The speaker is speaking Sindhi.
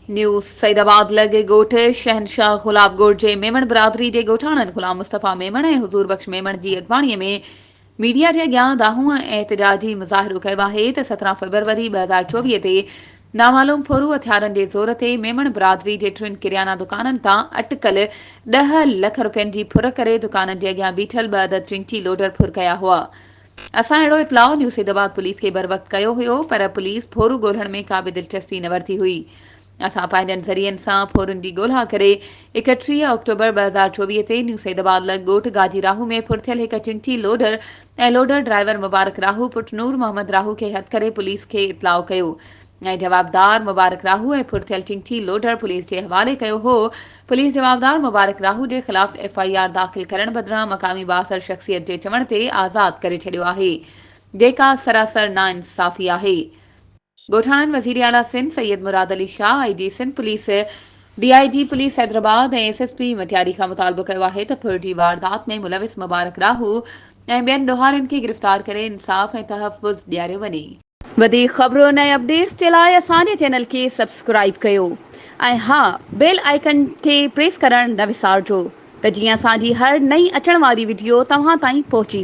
نيوز سعيد آباد لڳ ڳوٺ شهنشاهه گلاب ڳوٺ جي ميمڻ برادري جي ڳوٺاڻن غلام مصطفيٰ ميمڻ ۽ حضور بخش ميمڻ جي اڳواڻي ۾ ميڊيا جي اڳيان دانهون ۽ احتجاجي مظاهرو ڪيو آهي ته 17 فيبروري 2024 تي نامعلوم ڦورو هٿيارن جي زور تي ميمڻ برادري جي ٽن ڪريانا دڪانن تان اٽڪل ڏهه لک رپين جي ڦر ڪري دڪانن جي اڳيان بيٺل ٻه عدد چنگچي لوڊر ڦر ڪيا هئا. اسان اهڙو اطلاع نيو سيدآباد پوليس کي بروقت ڪيو هيو پر پوليس ڦورو ڳولڻ ۾ ڪا به دلچسپي نه ورتي هئي. اسان پنهنجن ذريعن سان ڦورن جي ڳولها ڪري 31 آڪٽوبر 2024 تي نيو سيدآباد لڳ ڳوٺ گاجي راهو ۾ ڦر ٿيل هڪ چنگچي لوڊر ۽ لوڊر ڊرائيور مبارڪ راهو پٽ نور محمد راهو کي هٿ ڪري پوليس کي اطلاع ڪيو ۽ جوابدار مبارڪ راهو ۽ ڦر ٿيل چنگچي لوڊر پوليس جي حوالي ڪيو هو، پوليس جوابدار مبارڪ راهو جي خلاف ايف I R داخل ڪرڻ بدران مقامي بااثر شخصيت جي چوڻ تي آزاد ڪري ڇڏيو آهي، جيڪا سراسر ناانصافي آهي. ڳوٺاڻن وزيراعليٰ Sindh Syed Murad Ali Shah, I G Sindh police, D I G police Hyderabad ۽ S S P Matiari کان مطالبو ڪيو آهي ته ڦر جي واردات ۾ ملوث مبارڪ راهو ۽ ٻين ڏوهارين کي گرفتار ڪري انصاف ۽ تحفظ ڏياريو وڃي. وڌيڪ خبرن ۽ اپڊيٽس جي لاء اسان جي چينل کي سبسڪرائيب ڪيو ۽ ها بيل آئيڪن کي پريس ڪرڻ نه وسارجو ته جيئن اسان جي هر نئين اچڻ واري وڊيو توهان تائين پهچي.